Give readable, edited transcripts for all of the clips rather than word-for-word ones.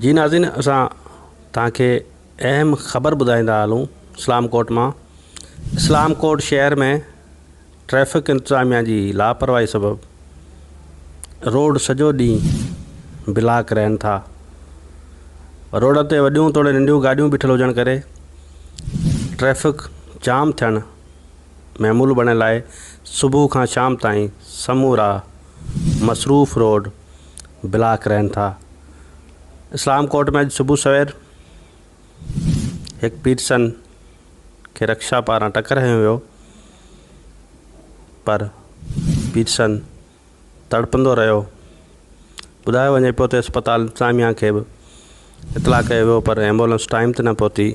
جي ناظرين اسان توهان کي اهم خبر ٻڌائيندا هلون اسلام ڪوٽ مان اسلام ڪوٽ شهر ۾ ٽريفڪ انتظاميا جي لاپرواهي سبب روڊ سڄو ڏينهن بلاڪ رهن ٿا روڊ تي وڏيون توڙي ننڍيون گاڏيون بيٺل هجڻ ڪري ٽريفڪ جام ٿيڻ معمول بڻيل آهي صبح کان شام تائين سمورا مصروف روڊ بلاڪ رهن ٿا. اسلام ڪوٽ ۾ اڄ صبح سوير هڪ پيرسن کي رڪشا پاران ٽڪر هنيو ويو پر پيرسن تڙپندو رهيو. ٻڌايو وڃي پيو ته اسپتال انتظاميا کي به اطلاع ڪيو ويو پر ايمبولنس ٽائيم تي نه پهتي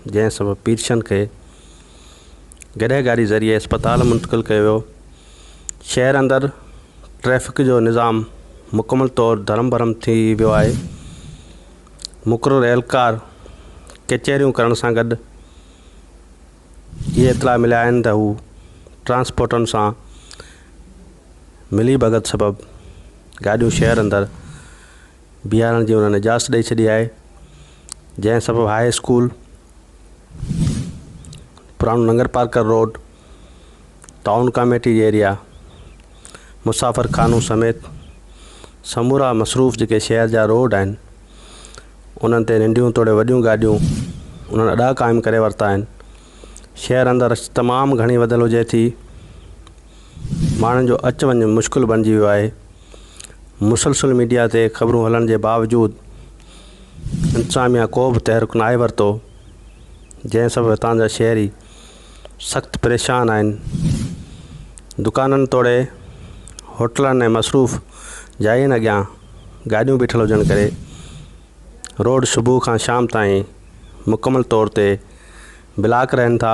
جنهن سبب پيرسن کي گڏهه گاڏي ذريعي اسپتال منتقل ڪيو ويو. شهر اندر ٽريفڪ جو نظام مڪمل طور درهم برهم ٿي ويو آهي. مقرر اهلڪار ڪچهريون ڪرڻ سان گڏ اهي اطلاع مليا آهن ته هو ٽرانسپورٽن سان ملي ڀڳت سبب گاڏيون شهر اندر بيهارڻ جي انهن اجازت ڏئي ڇڏي آهي جنهن سبب هاء اسڪول پراڻو ننگر پارڪر روڊ ٽائون ڪاميٽي جي ايريا مسافر خانو سميت سمورا مصروف جيڪي شهر جا روڊ آهن انهن تي ننڍيون توڙي وڏيون گاڏيون انهن اڏا قائم ڪري ورتا آهن. شهر اندر رش تمام گهڻي وڌل هجي ٿي. ماڻهن جو اچ وڃ مشڪل بڻجي ويو آهي. مسلسل ميڊيا تي خبرون هلڻ جي باوجود انتظاميا ڪو به تحرڪ ناهي ورتو جنهن سبب هتان جا شهري سخت پريشان آهن. دڪانن توڙي هوٽلن ۽ مصروف جاين اڳيان گاڏيون بيٺل هجڻ ڪري روڊ صبح کان شام تائين مڪمل طور تي بلاڪ رهن ٿا.